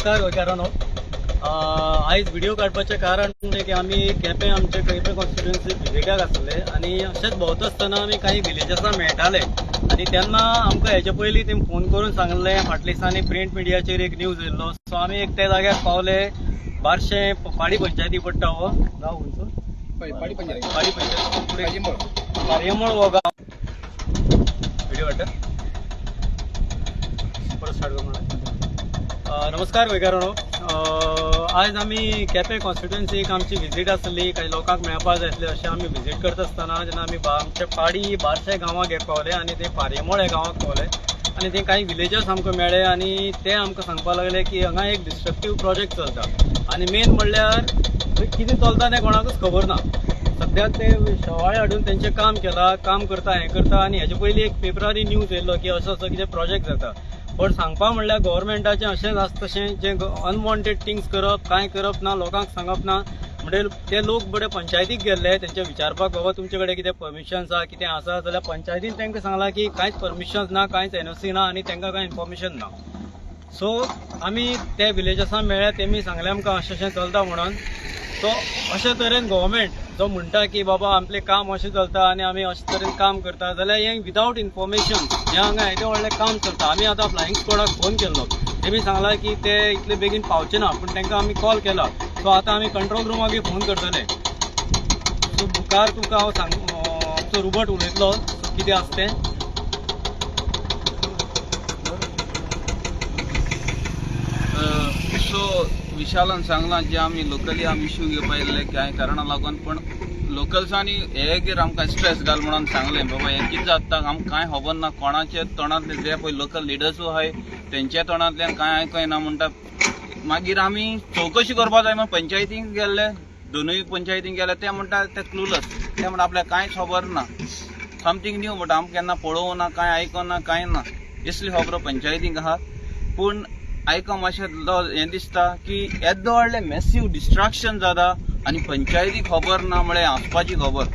नमस्कार गोंयकारांनो. आयज व्हिडिओ काडपाचें कारण म्हणजे की आमी केपें, आमचे केपें कॉन्स्टिट्युएन्सी विजिटाक आसले आनी अशेंच भोंवता आसतना आमी काही विलेजर्सां मेळटाले आनी तेन्ना आमकां हेजे पयलीं तेमी फोन करून सांगलें. फाटल्या दिसांनी प्रिंट मिडियाचेर एक न्यूज येयल्लो. सो आमी एक त्या जाग्यार पावले. बारशें पाडी पंचायती पडटा. हो गांव खंयचो? पाडी पंचायत. पाडी पंचायत. पाजीमोळ. पारयमोळ हो गांव. व्हिडिओ काडटा, परत स्टार्ट करूं म्हणल्यार. नमस्कार गोंयकारांनो. आयज आमी केपें कॉन्स्टिट्युएन्सीक आमची विजीट आसली. काही लोकांक मेळपाक जाय आसले. अशें आमी विजीट करता आसतना जेन्ना आमी आमच्या पाडी बारशे गांवाक एक पावले आनी ते पारयमोळ ह्या गांवाक पावले आनी ते काही विलेजर्स आमकां मेळ्ळे आनी ते आमकां सांगपाक लागले की हांगा एक डिस्ट्रक्टीव प्रोजेक्ट चलता आनी मेन म्हणल्यार थंय कितें चलता तें कोणाकूच खबर ना. सद्याक ते शेवाळे हाडून तेंचें काम केलां, काम करता, हें करता आनी हेजे पयलीं एक पेपरांनी न्यूज येयल्लो की असो असो कितें प्रोजेक्ट जाता. बट सांगपा म्हणल्यार गव्हर्मेंटाचें अशेंच आसता तशें जें अनवॉन्टेड थिंग्स करप, कांय करप ना, लोकांक सांगप ना. म्हणजे ते लोक बरे पंचायतीक गेल्ले तेंचे विचारपाक, बाबा तुमचे कडेन कितें परमिशन्स आसा, कितें आसा? जाल्यार पंचायतीन तांकां सांगलां की कांयच परमिशन्स ना, कांयच एनओसी ना आनी तांकां कांय इन्फॉर्मेशन ना. सो आमी ते विलेजर्सां मेळ्ळे, तेमी सांगलें आमकां अशें अशें चलता म्हणून. सो अशे तरेन गव्हर्मेंट जो म्हणटा की बाबा आमचें काम अशें चलता आनी आमी अशे तरेन काम करता, जाल्यार हें विदावट इन्फॉर्मेशन हें हांगा येदें व्हडलें काम चलता. आमी आतां फ्लायींग स्कॉडाक फोन केल्लो, तेमी सांगलां की ते इतले बेगीन पावचे ना, पूण तांकां आमी कॉल केला. सो आतां आमी कंट्रोल रुमाकूय फोन करतले. सो मुखार तुमकां हांव सांग, आमचो रुबट उलयतलो कितें आसा तें. सो विशालान सांगलां जे आमी लोकली आमी इश्यू घेवपा येयल्ले कांय कारणा लागून, पूण लोकल्सांनी हे घेर आमकां स्ट्रेस घाल म्हणून सांगलें, बाबा हें कितें जाता आमकां कांय खबर ना. कोणाच्या तोंडांतले जे पळय लोकल लिडर्सूय आहाय तेंच्या तोंडांतल्यान कांय आयकना म्हणटा. मागीर आमी चवकशी करपा जाय म्हण पंचायतींक गेल्ले, दोनूय पंचायतींक गेले. ते म्हणटा ते क्लुलस. ते म्हणटा आपल्याक कांयच खबर ना, समथींग न्यू म्हणटा, आमकां केन्ना पळोवं ना, कांय आयकना, कांय ना. इसली खबर पंचायतींक आहा. पूण आयको मातशें हें दिसता की येद्दो व्हडलें मॅसीव डिस्ट्रक्शन जाता आनी पंचायती खबर ना म्हळ्यार हांसपाची खबर.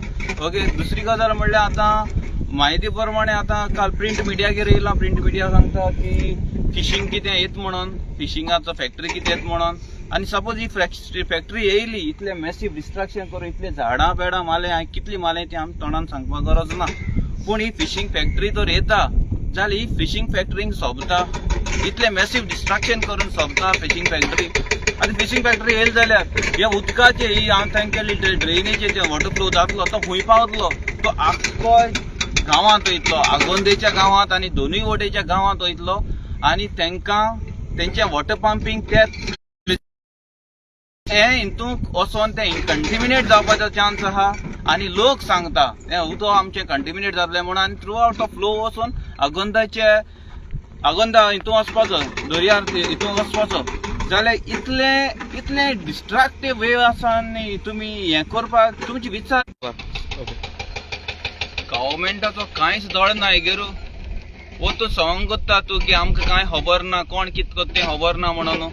ओके, दुसरी गजाल म्हणल्यार आतां म्हायती प्रमाणे आतां काल प्रिंट मिडियागेर येयला. प्रिंट मिडिया सांगता की फिशींग कितें येत म्हणून, फिशिंगाचो फॅक्टरी कितें येत म्हणून. आनी सपोज ही फॅक्टरी येयली, इतलें मॅसीव डिस्ट्रक्शन करून, इतलें झाडां पेडां मारलें, हांवें कितलीं मारलें तें आमी तोंडान सांगपाक गरज ना. पूण ही फिशींग फॅक्टरी तर येता जाल्यार ही फिशींग फॅक्टरींक सोंपता, इतलें मॅसीव डिस्ट्रक्शन करून सोंपता फिशींग फॅक्टरी. आनी फिशींग फॅक्टरी येयली जाल्यार ह्या उदकाचे ही हांव तांकां ड्रेनेचे जे वॉटर फ्लो जातलो तो खंय पावतलो? तो आख्खो गांवांत वयतलो, आगोंदेच्या गांवांत आनी दोनूय वटेच्या गांवांत वयतलो आनी तांकां तेंचे वॉटर पंपींग ते हें हितूंक वचोन तें कंटिमिनेट जावपाचो चान्स आहा. आनी लोक सांगता हें उदक आमचें कंटिमिनेट जातलें म्हणून आनी थ्रू आवट तो फ्लो वचोन आगोंदाचे आगोंदा हितून वचपाचो, दर्यार हितून वचपाचो. जाल्यार इतलें इतलें डिस्ट्रक्टीव वे आसा आनी तुमी हें करपाक तुमची विचार. गव्हर्मेंटाचो कांयच दोळ ना हेगेरू. वो तूं सवंग करता तूं की आमकां कांय खबर ना, कोण कितें करता तें खबर ना म्हणून.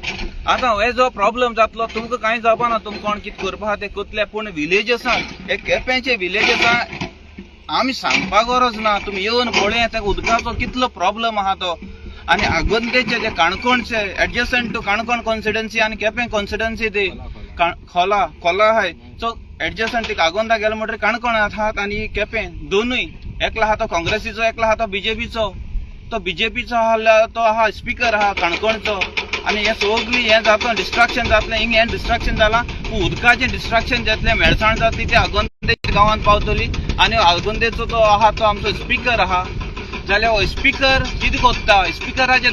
आतां हे जो प्रॉब्लम जातलो तुमकां कांय जावपा ना, तुमकां कोण कितें करपा आहा तें करतले. पूण विलेजसांक, हे केपेंचे विलेजसांक आमी सांगपाक गरज ना. तुमी येवन पळया त्या उदकाचो कितलो प्रॉब्लम आहा तो. आनी आगोंदेचे जे काणकोणचे एडजसंट टू काणकोण कॉन्स्टिट्युएन्सी आनी केपें कॉन्स्टिट्युएन्सी ती खोला खोला आहाय. सो एडजसंट ती आगोंदा गेले म्हणटकीर काणकोण आहात आनी केपें दोनूय. एकलो आहा तो काँग्रेसीचो, एकलो आहा तो बीजेपीचो. तो बीजेपीचो आहा तो आहा स्पिकर आहा काणकोणचो. आनी हें सगळी हें जाता डिस्ट्रक्शन जातलें. हिंग हें डिस्ट्रक्शन जालां, पूण उदकाचें डिस्ट्रक्शन जातलें, मेळसाण जातली, ते आगोंदे गांवांत पावतली. आनी आगोंदेचो तो आहा तो आमचो स्पिकर आहा जाल्यार हो स्पिकर कितें करता? स्पिकराचे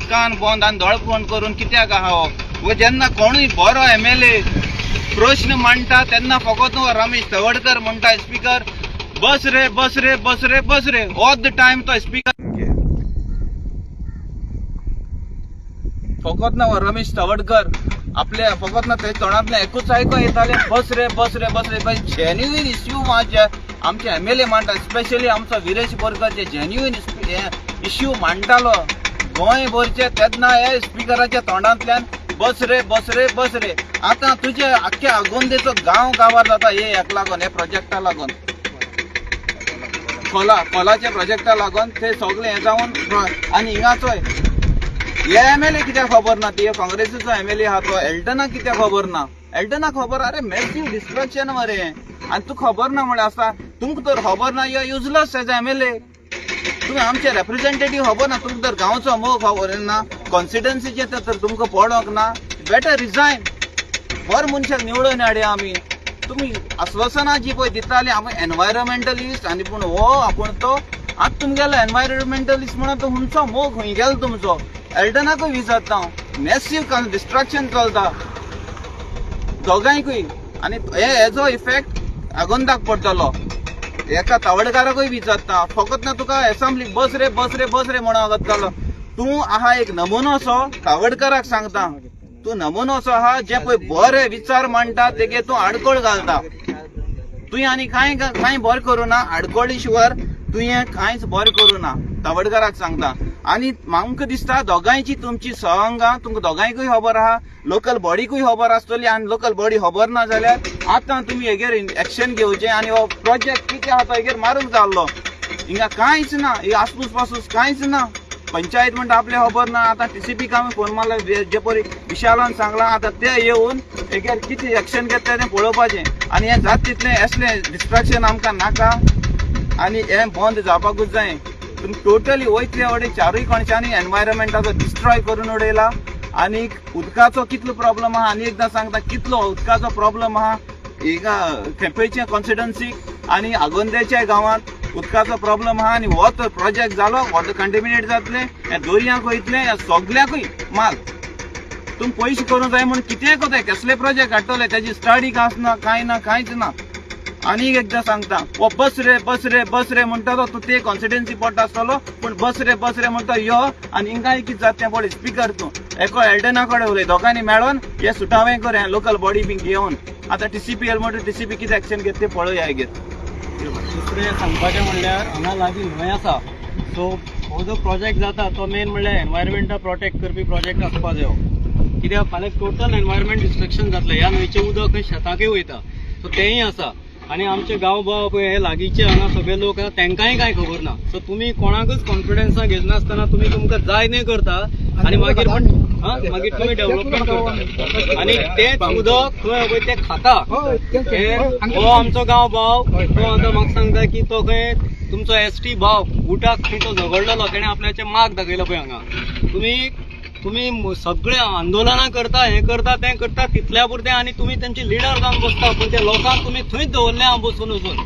कान बंद आनी दोळे बंद करून कित्याक आहा हो? जेन्ना कोणूय बरो एमएलए प्रश्न मांडटा तेन्ना फकत रमेश तवडकर म्हणटा स्पिकर बस रे, बस रे, बस रे, बस रे. ऑल the time तो स्पिकर फकत ना रमेश तवडकर आपले फकत ना ते तोंडांतल्यान एकूच आयको येताले, बस रे, बस रे, बस रे. जेन्युइन इश्यू माझे आमचे एमएलए मांडटा, स्पेशली आमचो विरेश बोरकर जे जेन्युइन इश्यू मांडटालो गोंय भरचे, तेन्ना हे स्पिकराच्या तोंडांतल्यान बस रे, बस रे, बस रे. आतां तुजे आख्ख्या आगोंदेचो गांव गांवार जाता हे हेका लागून, हे प्रोजेक्टा लागून, खोला खोलाच्या प्रोजेक्टा लागून ते सगळे हें जावन. आनी हिंगाचोय हे एमएलए कित्याक खबर ना? ती काँग्रेसीचो एमएलए आहा तो एल्टनाक कित्याक खबर ना? एल्टनाक खबर, अरे मॅसीव डिस्ट्रक्शन मरे, आनी तूं खबर ना म्हळ्यार आसा तुमकां तर खबर ना. You are useless as MLA. तुमी आमचे रेप्रेझेंटेटीव खबर ना तुमकां, तर गांवचो मोग खबर ना, कॉन्स्टिट्युन्सीचे तर तुमकां पडोंक ना. Better resign. बरें मनशाक निवडून हाडया आमी. तुमी आश्वासनां जी पळय दिताली आमी एनवायरमेंटलिस्ट, आनी पूण हो आपूण तो आतां तुमगेलो एनवायरमेंटलिस्ट म्हणून तो हुंचो मोग खंय गेलो तुमचो? एल्टनाकूय विचारता हांव. मॅसीव डिस्ट्रक्शन चलता दोगांयकूय, आनी हे हेजो इफेक्ट आगोंदाक पडटलो. एका तावडकाराकूय विचारता, फकत ना तुका एसेंब्ली बस रे बस रे बस रे म्हणून वतलो तूं आहा एक नमुनो असो. तावडकाराक सांगता, तूं नमुनो असो आहा जे पळय बरे विचार मांडटा तेगे तूं आडखळ घालता. तुवें आनी कांय कांय बरें करूं ना, आडखळी शिवार तुवें कांयच बरें करूं ना. तावडकाराक सांगता. आनी म्हाका दिसता दोगांयची तुमची सहंगां तुमकां दोगांयकूय खबर आहा, लोकल बॉडीकूय खबर आसतली. आनी लोकल बॉडी खबर ना जाल्यार आतां तुमी हेगेर एक्शन घेवचें आनी हो प्रोजेक्ट कितें आहा तो हेगेर मारूंक जाल्लो. हिंगा कांयच ना, ही आसपूस पासूस कांयच ना. पंचायत म्हणटा आपले खबर ना. आतां टीसीपीक आमी फोन मारला, जे परी विशालान सांगलां, आतां ते येवन हेगेर कितें एक्शन घेतले तें पळोवपाचें. आनी हें जाता तितलें असलें डिस्ट्रक्शन आमकां नाका आनी हें बंद जावपाकूच जाय. तुमी टोटली वयतले वटेन चारूय कोणशांनी एनवायरमेंटाचो डिस्ट्रॉय करून उडयला. आनी उदकाचो कितलो प्रॉब्लम आहा, आनी एकदां सांगता कितलो उदकाचो प्रॉब्लम आहा हिंगा केपेंच्या कॉन्स्टिट्युन्सीक आनी आगोंदेच्या गांवांत उदकाचो प्रॉब्लम आहा. आनी हो तर प्रोजेक्ट जालो, वॉटर कंटेमिनेट जातलें, हें दर्यांक वयतलें, ह्या सगल्याकूय माल. तुमी पयशे करूंक जाय म्हूण कितेंय करताय, कसले प्रोजेक्ट काडटले तेजी स्टडी आसना, कांय ना, कांयच ना. आनी एकदां सांगता, हो बस रे बस रे बस रे म्हणटा तो, तूं ते कॉन्स्टिट्युन्सी पडटा आसतलो, पूण बस रे बस रे म्हणटा यो आनी हिंगाय कितें जाता तें पळय. स्पिकर तूं एको एल्डना कडेन उलय, दोगांनी मेळोन हे सुटावें कर, हें लोकल बॉडी बी घेवन. आतां टीसीपीएल म्हणटा, टीसीपी कितें एक्शन घेता तें पळोवया हेगेर. दुसरें सांगपाचें म्हणल्यार हांगा लागीं न्हंय आसा, सो हो जो प्रोजेक्ट जाता तो मेन म्हणल्यार एनवायरमेंटाक प्रोटेक्ट करपी प्रोजेक्ट आसपा जायो. कित्याक फाल्यां टोटल एनवायरमेंट डिस्ट्रक्शन जातलें. ह्या न्हंयचें उदक खंय शेताकय वयता, सो तेंय आसा. आनी आमचे गांव भाव पळय हे लागींचे हांगा सगळे लोक आहा, तांकांय कांय खबर ना. सो तुमी कोणाकूच कॉन्फिडन्सान घेनासतना तुमी तुमकां जाय तें करता आनी मागीर मागीर तुमी डेव्हलपमेंट करता आनी तेंच उदक खंय पळय तें खाता. हो आमचो गांव भाव तो आतां म्हाका सांगता की तो खंय तुमचो एसटी भाव उटाक खंय तो झगडलेलो, तेणें आपल्याचे माग दाखयलो पळय हांगा. तुमी तुमी सगळे आंदोलनां करता, हें करता, तें करता, तितल्या पुरतें, आनी तुमी तेंची लिडर जावन बसता, पूण ते लोकांक तुमी थंयच दवरले आहा बसून वचून.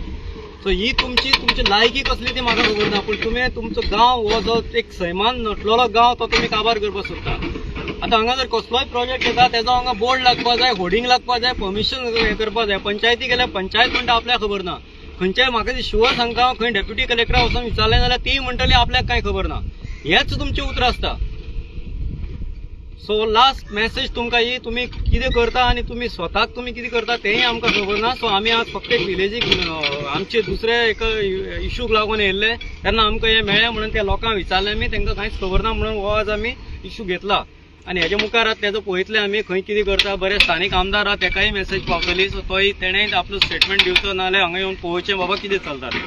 सो ही तुमची तुमची लायकी कसली ती म्हाका खबर ना, पूण तुमी तुमचो गांव हो जो एक सैमान नटलेलो गांव तो तुमी काबार करपाक सोदता. आतां हांगा जर कसलोय प्रोजेक्ट येता तेजो हांगा बोर्ड लागपा जाय, होर्डिंग लागपा जाय, परमिशन हें करपा जाय. पंचायती गेल्यार पंचायत म्हणटा आपल्याक खबर ना. खंयच्याय म्हाका शुअर सांगता, खंय डेप्युटी कलेक्टरा वचून विचारलें जाल्यार ती म्हणटली आपल्याक कांय खबर ना. हेच तुमचें उतर आसता. सो लास्ट मॅसेज तुमकां ही, तुमी कितें करता आनी तुमी स्वताक तुमी कितें करता तेंय आमकां खबर ना. सो आमी आज फक्त एक विलेजीक आमचे दुसरे एक इशूक लागून येयल्ले तेन्ना आमकां हें मेळ्ळें म्हणून त्या लोकांक विचारलें आमी, तांकां कांयच खबर ना म्हणून हो आज आमी इशू घेतला. आनी हेजे मुखार आतां तेजो पळयतले आमी खंय कितें करता. बरे स्थानीक आमदार आहा तेकाय मॅसेज पावतली, सो तोय तेणें आपलो स्टेटमेंट दिवचो, नाजाल्यार हांगा येवन पळोवचें बाबा कितें चलता तें.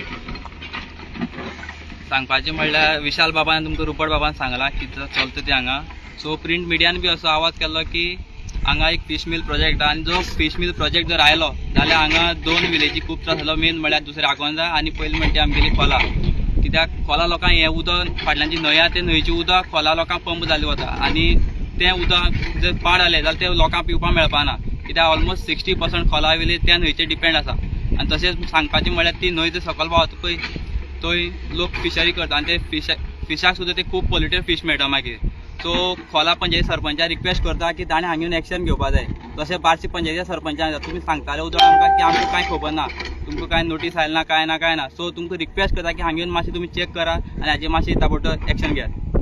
सांगपाचें म्हणल्यार विशाल बाबान तुमकां रुपट बाबान सांगलां कितें चलता तें हांगा. सो प्रिंट मिडियान बी असो आवाज केल्लो की हांगा एक फीश मिल प्रोजेक्ट आहा आनी जो फीश मिल प्रोजेक्ट जर आयलो जाल्यार हांगा दोन विलेजी खूब त्रास जालो. मेन म्हणल्यार दुसरें आगोंदा आनी पयलीं म्हणटा आमगेली खोला. कित्याक खोला लोकांक हें उदक फाटल्यान जी न्हंय आहा ते न्हंयचें उदक खोला लोकांक पंप जाल्लें वता आनी तें उदक जर पाड जालें जाल्यार तें लोकांक पिवपाक मेळपाना. कित्याक ऑलमोस्ट 60% खोला विलेज त्या न्हंयचेर डिपेंड आसा. आनी तशेंच सांगपाचें म्हणल्यार ती न्हंय जर सकयल पावता पळय थंय लोक फिशरी करता आनी ते फिशाक सुद्दां ते खूब पोल्युटेड फीश मेळटा मागीर. सो खोला पंचायती सरपंचाक रिक्वेस्ट करता की ताणें हांगा येवन एक्शन घेवपा जाय. तशें बार्शी पंचायतीच्या सरपंचाक तुमी सांगताले उदक आमकां की आमकां कांय खबर ना, तुमकां कांय नोटीस आयला ना, कांय ना, कांय ना. सो तुमकां रिक्वेस्ट करता की हांगा येवन मातशें तुमी चॅक करा आनी हाजेर मातशें ताबडतोब एक्शन घेयात.